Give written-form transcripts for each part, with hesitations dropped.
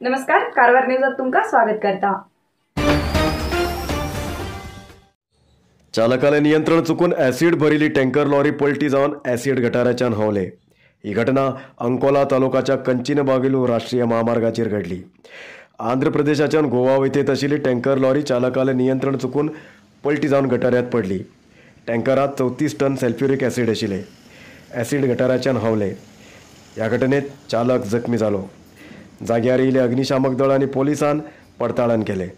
नमस्कार, कारवार न्यूजात तुमका स्वागत करता। चालकाले नियंत्रण चुकून ॲसिड भरिली टँकर लॉरी पलटी जावन ॲसिड गटाराच्यान हवले। ही घटना अंकोला तालुकाच्या कंचिनबागिलू राष्ट्रीय महामार्गाचेर घडली। आंध्र प्रदेशाच्यान गोवा वयतेत आशिल्ली टँकर लॉरी चालकाले नियंत्रण चुकून पलटी जावन गटाऱ्यात पडली। टँकरात 34 टन सल्फ्युरिक ॲसिड आशिल्ले। ॲसिड गटाराच्यान हवले। ह्या घटनेत चालक जखमी जालो। जाग्यार येयले अग्निशामक दळ आनी पोलिसान पडताळण केले।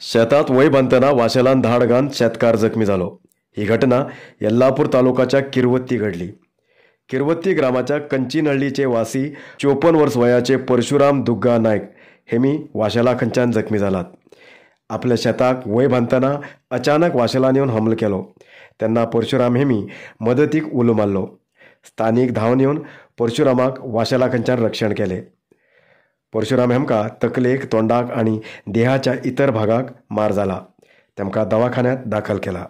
शेतात वय बांधताना वाशेलान धाड घालून शेतकार जखमी जालो। ही घटना येल्लापूर तालुकाच्या किरवत्ती घडली। किरवत्ती ग्रामाच्या कंचिनहळ्ळीचे वासी 54 वर्स वयाचे परशुराम दुग्गा नायक हे मी वाशेला खंच्यान जखमी जालात। आपल्या शेताक वय बांधताना अचानक वाशेलान येवन हमलो केलो तेन्ना परशुराम हेमी मदतीक उलो मारलो। स्थानीक धांवन येवन परशुरामाक वाशेला खंच्यान रक्षण केले। परशुराम हेमका तकलेक, तोंडाक आनी देहाच्या इतर भागाक मार जाला। तेमका दवाखान्यात दाखल केला।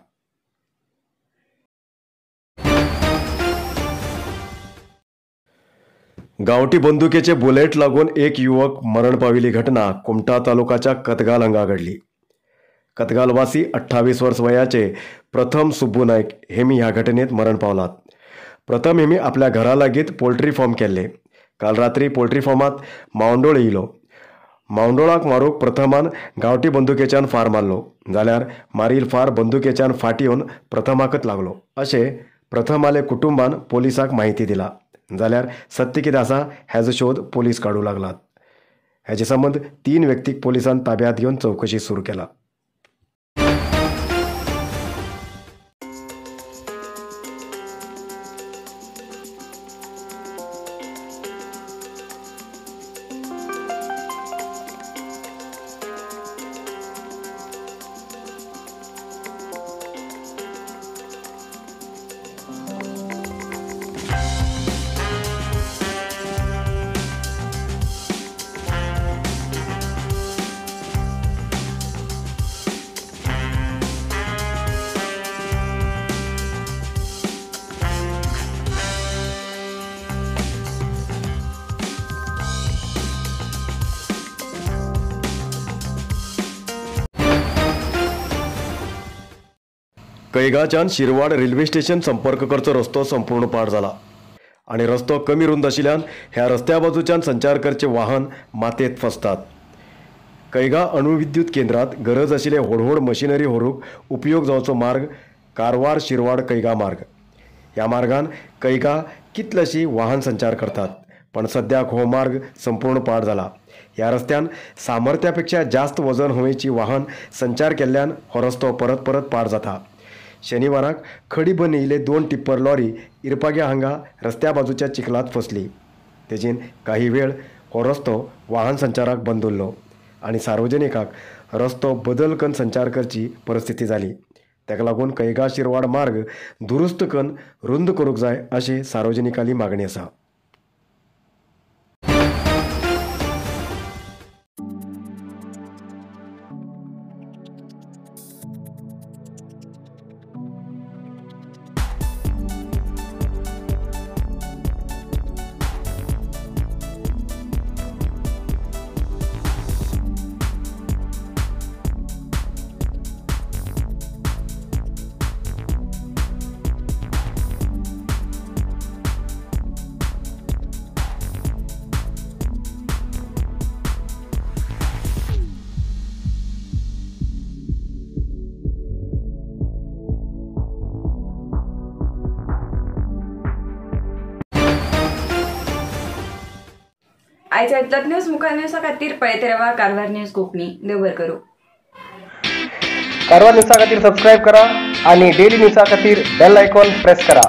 गांवठी बंदुकेचे बुलेट लागून एक युवक मरण पाविली घटना कुमठा तालुकाच्या कतगाल हांगा घडली। कतगालवासी 28 वर्स वयाचे प्रथम सुब्बू नायक हेमी ह्या घटनेत मरण पावलात। प्रथम हेमी आपल्या घरा लागीत पोल्ट्री फॉर्म केल्ले। काल रात्री पोल्ट्री फॉर्मात मावंडोळ येयलो। मावंडोळाक मारूंक प्रथमान गांवठी बंदुकेच्यान फार मारलो, जाल्यार मारील फार बंदुकेच्यान फाटी येवन प्रथमाकच लागलो अशें प्रथमाले कुटुंबान पोलिसाक माहिती दिला। जाल्यार सत्य कितें आसा हेजो शोध पोलीस काडूंक लागलात। हेजे संबंद 3 व्यक्तीक पोलिसान ताब्यांत घेवन चवकशी सुरू केला। कैगाच्यान शिरवाड रेल्वे स्टेशन संपर्क करचो रस्तो संपूर्ण पाड जाला आनी रस्तो कमी रुंद आशिल्ल्यान ह्या रस्त्या बाजूच्यान संचार करचे वाहन मातयेंत फसतात। कैगा अणुविद्युत केंद्रात गरज आशिल्ले व्हड व्हड मशिनरी व्हरूंक उपयोग जावचो मार्ग कारवार शिरवाड कैगा मार्ग। ह्या मार्गान कैगा कितलेशी वाहन संचार करतात, पण सद्याक हो मार्ग संपूर्ण पाड जाला। ह्या रस्त्यान सामर्थ्या पेक्षा जास्त वजन हवेची वाहन संचार केल्ल्यान हो रस्तो परत परत पाड जाता। शनिवाराक खडी बनयिल्ले 2 टिप्पर लॉरी इरपाग्या हांगा रस्त्या बाजूच्या चिखलात फसली। तेजेन काही वेळ हो रस्तो वाहन संचाराक बंद उरलो आनी सार्वजनिकाक रस्तो बदल करून संचार करची परिस्थिती जाली। ताका लागून कैगा शिरवाड मार्ग दुरुस्त करून रुंद करूंक जाय अशी सार्वजनिकाली मागणी आसा। आयच्या इतलोच न्यूज मुखार न्यूजा खातीर पळयत रावा कारवार न्यूज कोंकणी. देव बरें करूं. कारवार न्यूजा खातीर सबस्क्रायब करा आणि डेली न्यूजा खातीर बेल आयकॉन प्रेस करा.